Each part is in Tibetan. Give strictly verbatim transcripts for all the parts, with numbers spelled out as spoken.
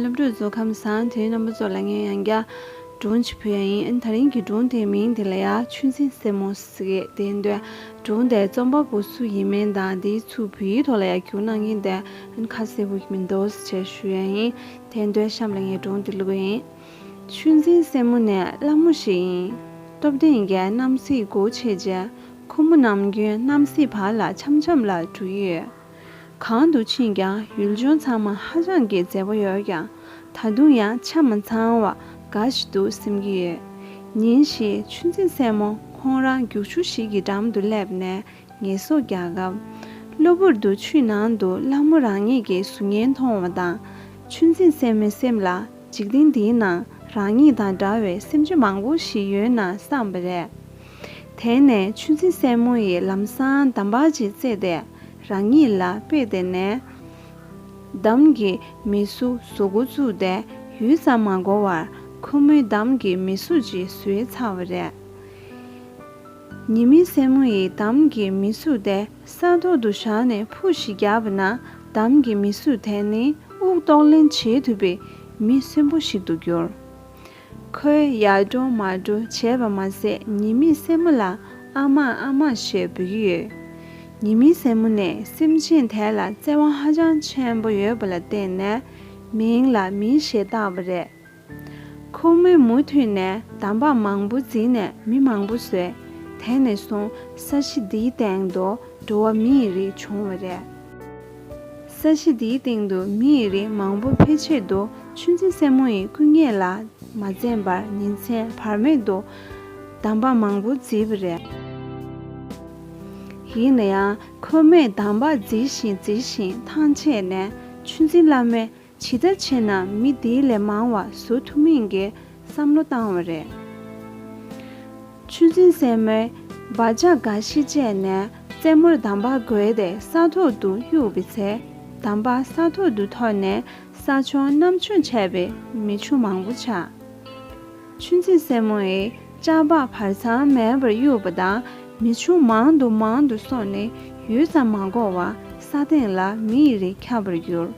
འཁྲབ་སྒྲུང་ཚོ་ཁམས་བཟང་། དེ་རྣམ་པ་ཚོ་ལ་ངས་ཡང་བསྐྱར་སྒྲུང་ཅིག་ཕུལ་ཡ་ཡིན། ཨ་ནི་དེ་རིང་གི་སྒྲུང་དེའི་མིང་དེ་ལ་ཡ་ཆུ་འཛིན་སྲས་མོ་ཟེར་གི། དེ་འདོད་སྒྲུང་དེ་རྩོམ་པ་པོ་སུ་ཡིན་མིན་དང་དེའི་ཚུར་བོད་ཡིག་ཐོག་ལ་ཡ་བསྒྱུར་གནང་མཁན་དེ་ཨ་ནི་ཁ་གསལ་པོ་མི་འདུག་ཟེར་ཞུ་ཡ་ཡིན། དེ་འདོད་གཤམ་ལ་ངས་སྒྲུང་དེ་བླུག་གི་ཡིན། ཆུ་འཛིན་སྲས་མོ་ནི་ལྷ་མོ་ཞིག་ཡིན། སྟོབས་ལྡན་གྱི་གནམ་གཤིས་སྒོ་ཕྱེ་རྗེས་ཁོ་མོ་ནམ་རྒྱུན་གནམ་གཤིས་བར་ལ་འཆམ་འཆམ་ལ་འགྲོ་ཡི་ཡོད། གང་དུ་ཕྱིན་ཀྱང་ཡུལ་ལྗོངས་ཚང་མ་ཧ་ཅང་གི་མཛེས་པོ་ཡོད་ཀྱང་ད་དུང་ཡང་ཆ་མ་ཚང་བ་འགའ་ཞིག་འདུག་སེམས་ཀྱི་ཡོད། ཉིན་ཞིག་ཆུ་འཛིན་སྲས་མོ་ཁོང་རང་རྒྱུག་ཆུ་ཞིག་གི་འགྲམ་དུ་སླེབས་ནས་ངལ་གསོ་རྒྱག་སྐབས། གློ་བུར་དུ་ཆུའི་ནང་དུ་ལྷ་མོ་རང་ཉིད་ཀྱི་གཟུགས་བརྙན་མཐོང་བ་དང་། ཆུ་འཛིན་སྲས་མོའི་སེམས་ལ་འཇིག་རྟེན་འདིའི་ནང་རང་ཉིད་དང་འདྲ་བའི་སེམས་ཅན་མང་པོ་ཞིག་ཡོད་ན་བསམ་པ་རེད། དེ་ནས་ཆུ་འཛིན་སྲས་མོ་ཡིས་ལམ་སང་འདམ་བག་ཅིག་བཙལ་ཏེ་རང་ཉིད་ལ་དཔེ་དེ་ནས། འདམ་གྱི་མིག་ཆུ་བཟོ་འགོ་བཙུགས་ཏེ་ཡུད་ཙམ་མ་འགོར་བར་ཁོ་མོས་འདམ་གྱི་མིག་ཆུ་ཅིག་བཟོས་ཚར་བ་རེད། ཉི་མའི་སྲས་མོ་ཡིས་འདམ་གྱི་མིག་ཆུ་དེ་ས་ཐོག་ཏུ་བཞག་ནས་ཕུ་ཞིག་བརྒྱབ་པ་ན་འདམ་གྱི་མིག་ཆུ་དེ་ནི་དབུགས་གཏོང་ལེན་བྱེད་ཐུབ་པའི་མི་གསོན་པོ་ཞིག་ཏུ་གྱུར། ཁོས་ཡར་འགྲོ་མར་འགྲོ་བྱས་པ་མ་ཟད་ཉི་མའི་སྲས་མོ་ལ་ཨ་མ་ཨ་མ་ཞེས་འབོད་ཀྱི་ཡོད། ཉི་མའི་སྲས་མོ་ནི་སེམས་ཅན་དེ་ལ་བརྩེ་བ་ཧ་ཅང་ཆེན་པོ་ཡོད་པ་ལ་བརྟེན་ནས་མིང་ལ་མི་ཞེས་བཏགས་པ་རེད། ཁོ་མོས་མུ་མཐུད་ནས་འདམ་བག་མང་པོ་བརྫིས་ནས་མི་མང་པོ་བཟོས། དེ་ནས་བཟུང་ས་གཞི་འདིའི་སྟེང་དུ་འགྲོ་བ་མི་ཡི་རིགས་བྱུང་བ་རེད། ས་གཞི་འདིའི་སྟེང་དུ་མི་ཡི་རིགས་མང་པོ་འཕེལ་ཆེད་དུ་ཆུ་འཛིན་སྲས་མོ་ཡི་སྐུ་ངལ་ལ་མ་འཛེམས་པར་ཉིན་མཚན་བར་མེད་དུ་འདམ་བག་མང་པོ་བརྫིས་པ་རེད། ཡིན་ན་ཡང་ཁོ་མོས་འདམ་བག་བརྫིས་ཤིང་བརྫིས་ཤིང་ཐང་ཆད་ནས་ཆུ་འཛིན་བླ་མས་ཇི་ལྟར་བྱས་ན་མི་འདི་ལས་མང་བ་བཟོ་ཐུབ་མིན་གྱི་བསམ་བློ་བཏང་བ་རེད། ཆུ་འཛིན་སྲས་མོས་སྦ་ལྕག་འགའ་ཞིག་བཅད་ནས་རྩེ་མོར་འདམ་བག་བསྒོས་ཏེ་ས་ཐོག་ཏུ་གཡུགས་པའི་ཚེ། འདམ་བག་ས་ཐོག་ཏུ་འཐོར་ནས་ས་ཆུང་གནམ་ཆུང་བྱས་པའི་མེ་ཆུ་མང་པོ་ཆགས། ཆུ་འཛིན་སྲས་མོ་ཡིས་ལྕགས་ཕག་བར་མཚམས་མེད་པར་གཡུགས་པ་དང་མེ་ཆུང་མང་དུ་མང་དུ་སོང་ནས་ཡུད་ཙམ་མ་འགོར་བར་ས་སྟེང་ལ་མི་ཡི་རིགས་ཁྱབ་པར་གྱུར།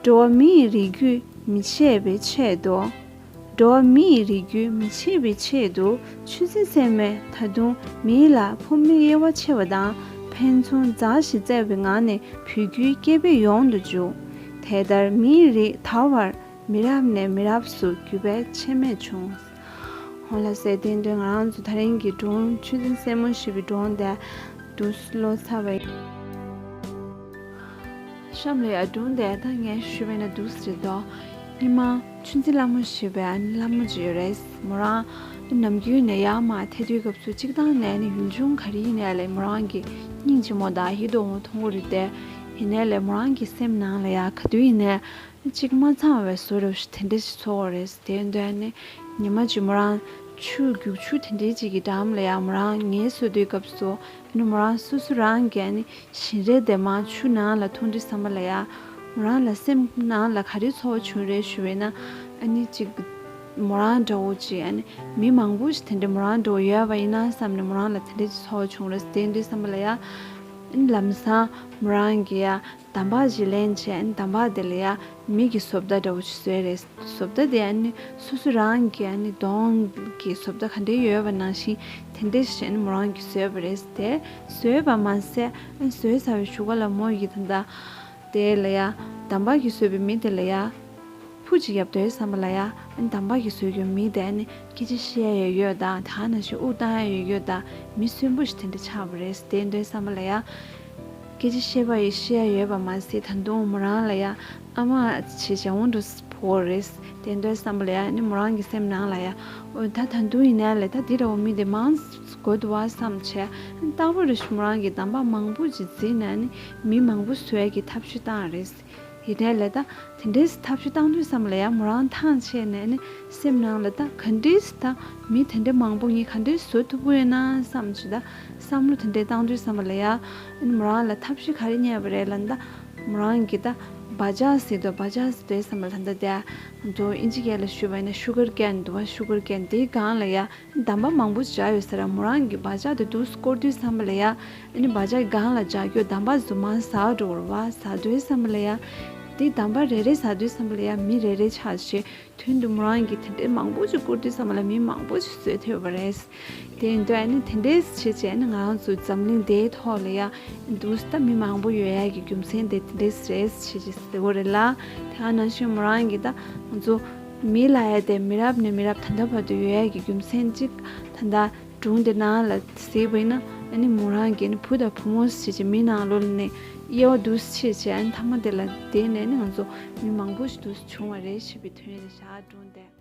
འགྲོ་བ་མི་ཡི་རིགས་རྒྱུད་མི་ཆད་པའི་ཆེད་དུ། འགྲོ་བ་མི་ཡི་རིགས་རྒྱུད་མི་ཆད་པའི་ཆེད་དུ་ཆུ་འཛིན་སྲས་མོས་ད་དུང་མི་ལ་ཕོ་མོའི་དབྱེ་བ་ཕྱེ་བ་དང་ཕན་ཚུན་མཛའ་ཞིག་བརྩེ་བའི་ངང་ནས་བུ་རྒྱུད་སྐྱེ་འཕེལ་ཡོང་དུ་འཇུག་དེ་ལྟར་མི་ཡི་རིགས་དར་བར་མི་རབས་ནས་མི་རབས་སུ་རྒྱུད་པ་ཆད་མེད་བྱུང་། འོ་ལགས་སོ། དེ་འདྲ་ང་རང་ཚོ་དེ་རིང་གི་སྒྲུང་ཆུ་འཛིན་སྲས་མོ་ཞེས་པའི་སྒྲུང་དེ་འདུག་སེ་ཀློག་ཚར་བ་ཡིན། གཤམ་ལ་ཡ་སྒྲུང་དེ་ད་ངས་ཞུས་པ་ཡིན་ན་འདུག་སེ་རེད་དོ། སྔོན་མ་ཆུ་འཛིན་ལྷ་མོ་ཞེས་པའི་ཨ་ནི་ལྷ་མོ་ཅིག་ཡོད་རེད། མོ་རང་ནམ་རྒྱུན་ནས་ཡར་མར་ཐད་དུས་སྐབས་སུ་གཅིག་ཐང་ནས་ནི་ཡུལ་ལྗོངས་ག་རེ་ཡིན་ནའི་ལས་མོ་རང་གི་སྙིང་རྗེ་མོ་དང་ཡིད་དུ་འོང་མཐོང་གི་རེད་དེ། ཡིན་ནའི་ལས་མོ་རང་གི་སེམས་ནང་ལ་ཡ་ག་དུས་ཡིན་ནའི་གཅིག་མ་ཚང་བའི་བཟོ་འདྲ་ཞིག་དེ་འདྲ་ཞིག་ཚོར་བ་རེད། དེ་འདྲ་ནི་ཉི་མ་གཅིག་མོ་རང་ཆུ་རྒྱུག་ཆུ་དེ་འདྲའི་གཅིག་གི་འགྲམ་ལ་ཡ་མོ་རང་ངལ་གསོ་དུས་སྐབས་སུ་ཨ་ནི་མོ་རང་སོ་སོ་རང་གི་ཨ་ནི་བཞིན་རས་དེ་མར་ཆུ་ནང་ལ་མཐོང་དུས་ཙམ་པ་ལ་ཡ། མོ་རང་ལ་སེམས་ནང་ལ་ག་རེ་ཚོར་བ་བྱུང་རེད་ཞུ་བས་ན། ཨ་ནི་གཅིག་མོ་རང་འདྲ་བོ་གཅིག་ཨ་ནི་མི་མང་པོ་ཞིག་དེ་འདྲ་མོ་རང་འདྲ་བོ་ཡོད་པ་ཡིན་ན་བསམ་ནས་མོ་རང་ལ་དེ་འདྲ་གཅིག་ཚོར་བ་བྱུང་རེད། དེ་འདྲའི་ཙམ་པ་ལ་ཡ། ཨ་ནི་ལམ་སང་མོ་རང་གིས་ཡ་འདམ་བག་ཅིག་ལེན་བྱས། ཨ་ནི་འདམ་བག་དེ་ལ་ཡ་མི་གི་བཟོ་ལྟ་འདྲ་བོ་ཞིག་བཟོས་རེད། བཟོ་ལྟ་དེ་ཨ་ནི་སོ་སོ་རང་གི་ཨ་ནི་གདོང་གི་བཟོ་ལྟ་ག་འདྲ་ཡོད་པ་ནང་བཞིན་དེ་འདྲ་ཞིག་ཨ་ནི་མོ་རང་གིས་བཟོས་པ་རེད། དེ་བཟོས་པ་མ་ཟད་ཨ་ནི་བཟོས་ཚར་བའི་གཞུག་གུ་ལ་མོ་ཡིས་ད་ལྟ་དེ་ལ་ཡ་འདམ་བག་གིས་བཟོས་པའི་མི་དེ་ལ་ཡ་ཕུ་ཅིག་བརྒྱབ་དུས་ཙམ་པ་ལ་ཡ་ཨ་ནི་འདམ་བག་གིས་བཟོས་ཀྱི་མི་དེ་ཨ་ནི་སྐད་ཆ་བཤད་ཡ་ཡོད་ཡོད་དང་དེ་ནང་བཞིན་དབུགས་བཏང་ཡ་ཡོད་ཡོད་དང་མི་གསོན་པོ་ཞིག་དེ་འདྲ་ཆགས་པ་རེད། དེ་འདྲའི་ཙམ་པ་ལ་ཡ། སྐད་ཆ་བཤད་པ་ཡི་བཤད་ཡ་ཡོད་པ་མ་ཟད་ད་དུང་མོ་རང་ལ་ཡ་ཨ་མ་བྱས་བྱ་འོང་འགྲོ་ཕོ་རེད། དེ་འདྲའི་བསམ་པ་ལ་ཡ་ནི་མོ་རང་གི་སེམས་ནང་ལ་ཡ། འོ་ད་ད་དུང་ཡིན་ནའི་ལས་ད་འདི་འདྲ་བོ་མི་དེ་མང་དགོས་འདུག་བ་བསམ་བྱས་རྟག་པར་རེ་ཞིག་མོ་རང་གིས་འདམ་བག་མང་པོ་ཅིག་བརྫིས་ནས་ནི་མི་མང་པོ་བཟོ་ཡ་གི་ཐབས་ཤེས་བཏང་རེད། ཡིན་ནའི་ལས་ད་དེ་འདྲའི་ཐབས་ཤེས་བཏང་དུས་ཙམ་པ་ལ་ཡ་མོ་རང་ཐང་ཆད་ནས་ནི་སེམས་ནང་ལ་ད་ག་འདྲས་ད་མི་དེ་འདྲ་མང་པོ་ངས་ག་འདྲས་བཟོ་ཐུབ་ཀྱི་ཡོད་ན་བསམ་བྱས་ད་བསམ་བློ་དེ་འདྲས་བཏང་དུས་ཙམ་པ་ལ་ཡ་ཨ་ནི་མོ་རང་ལ་ཐབས་ཤེས་ག་རེ་རྙེད་པ་རེད་ལབ་ན། ད་མོ་རང་གིས་ད་སྦ་ལྕག་ཟེར་དུས་སྦ་ལྕག་ཟེར་དུས་ཙམ་པ་ལ་ད་ལྟ་དེ་ང་ཚོ་ཨིན་ཇི་སྐད་ལ་ཞུས་པ་ཡིན་ན་ཤུ་གར་ཀེན་འདུག་བ། ཤུ་གར་ཀེན་དེའི་སྒང་ལ་ཡ་འདམ་བག་མང་པོ་བཞག་ཡོད་ས་རེད། མོ་རང་གིས་སྦ་ལྕག་དེ་འདུག་སེ་བསྐོར་དུས་ཙམ་པ་ལ་ཡ་ཨ་ནི་སྦ་ལྕག་སྒང་ལ་འཇགས་རྒྱུ་འདམ་བག་ཚོ་མར་ཟག་འགྲོ་བ་རེད་བ། ཟག་དུས་ཙམ་པ་ལ་ཡ། དེ་གདམས་པ་རེ་རེ་ཟ་དུས་ཙམ་པ་ལ་ཡང་མི་རེ་རེ་ཆགས་བྱས། དོན་དུ་མོ་རང་གིས་དེ་འདྲའི་མང་པོ་ཅིག་བསྐུར་དུས་ཙམ་པ་ལ་མི་མང་པོ་ཅིག་གསོད་ཐུབ་པ་རེད། དེ་ཡིན་དུས་ཨ་ནི་དེ་འདྲའི་བྱས་བྱས་ཨ་ནི་ང་རང་ཚོ་འཛམ་གླིང་འདིའི་ཐོག་ལ་ཡང་འདུག་སྟབས་མི་མང་པོ་ཡོད་ཡ་གི་རྒྱུ་མཚན་དེ་དེ་འདྲའི་རེད་ཞེས་ཅིག་ཟེར་གོ་རེད་ལ། དེ་ག་ནང་བཞིན་མོ་རང་གིས་ད་ང་ཚོ་མི་ལབ་ཡ་དེ་མི་རབས་ནས་མི་རབས་ད་ལྟ་བར་དུ་ཡོད་ཡ་གི་རྒྱུ་མཚན་ཅིག་ད་ལྟ་སྒྲུང་དེ་ནང་ལ་གཟིགས་པ་ཡིན་ན་ཨ་ནི་མོ་རང་གིས་ནི་བུ་དང་བུ་མོ་ཞེས་ཅིག་མི་ནང་ལོགས་ལ་ནས་དབྱེ་བ་འདུག་ཕྱེ་བྱས་ཨ་ནི་མཐའ་མ་དེ་ལ་དེ་ནས་ནི་ང་ཚོ་མི་མང་པོ་ཞིག་འདུག་བྱུང་བ་རེད་ཞེས་པའི་དོན་རེད་བཞག་སྒྲུང་དེ།